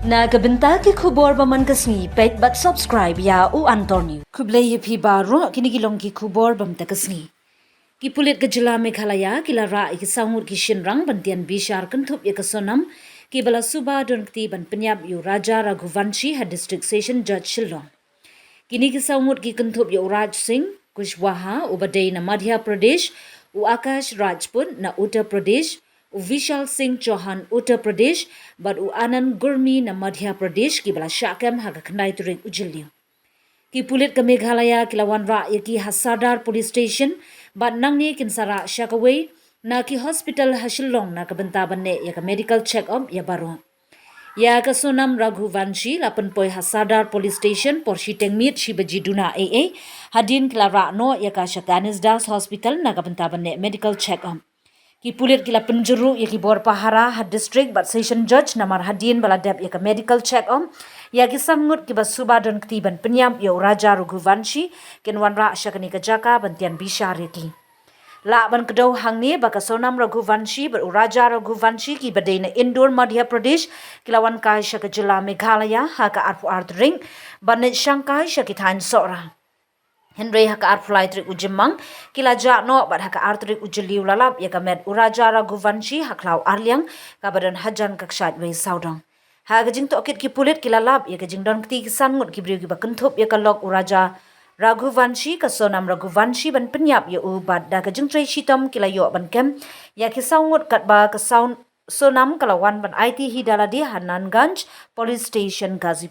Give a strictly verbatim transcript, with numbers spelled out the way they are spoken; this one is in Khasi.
Na ka bynta ki khubor ba man ka sngi, peit bad subscribe ïa U Antor News. Khublei ïa phi baroh, kine ki long ki khubor ba mynta ka sngi. Ki pulit ka jylla Meghalaya ki la rah ïa ki saw ngut ki shynrang ban tian bishar kynthup ïa ka Sonam, kiba la suba don kti ban pynïap ïa u Raja Raghuvanshi ha District Session Judge Shillong. Kine ki saw ngut ki kynthup ïa u Raj Singh Kushwaha uba dei na Madhya Pradesh, u Akash Rajput na Uttar Pradesh, u Vishal Singh Chauhan Uttar Pradesh, bad u Anand Gurmi na Madhya Pradesh, kiba la shah kem ha ka khyndai tarik u Jylliew. Ki pulit ka Meghalaya ki la wanrah ïa ki ha Sadar Police Station, bad nangne kin sa rah sha kawei na ki hospital ha Shillong na ka bynta ban leh ïa ka medical check up ïa baroh. Ïa ka Sonam Raghuvanshi la pynpoi ha Sadar Police Station por shiteng miet shi baji duna ei ei, hadien ki la rah noh ïa ka sha Ganesh Das Hospital na ka bynta ban leh medical check up. Ki pulit ki la pynjur ruh ïa ki bor pahara ha district bad session judge namar hadien ba la dep ïa ka medical check up ïa ki saw ngut kiba suba don kti ban pynïap ïa u Raja Raghuvanshi, kin wanrah sha kane ka jaka ban tian bishar ïa ki. Lah ban kdew hangne ba ka Sonam Raghuvanshi bad u Raja Raghuvanshi kiba dei na Indore, Madhya Pradesh, ki la wan kai sha ka jylla Meghalaya ha ka arphew ar tarik ban leit shang kai sha ki thaiñ Sohra. Hynrei ha ka arphew lai tarik u Jymmang ki la jah noh, bad ha ka ar tarik u Jylliew la lap ïa ka met u Raja Raghuvanshi ha khlaw Arliang, kaba don hajan ka kshaid wei sawdong. Ha ka jingtohkit ki pulit ki la lap ïa ka jingdon kti ki saw ngut ki briew kiba kynthup ïa ka lok u Raja Raghuvanshi, ka Sonam Raghuvanshi, ban pynïap ïa u, bad da ka jingtrei shitom ki la ïoh ban kem ïa ki saw ngut, katba ka saw Sonam ka la wan ban aiti hi da lade ha Nanganj Police Station, Ghazipur.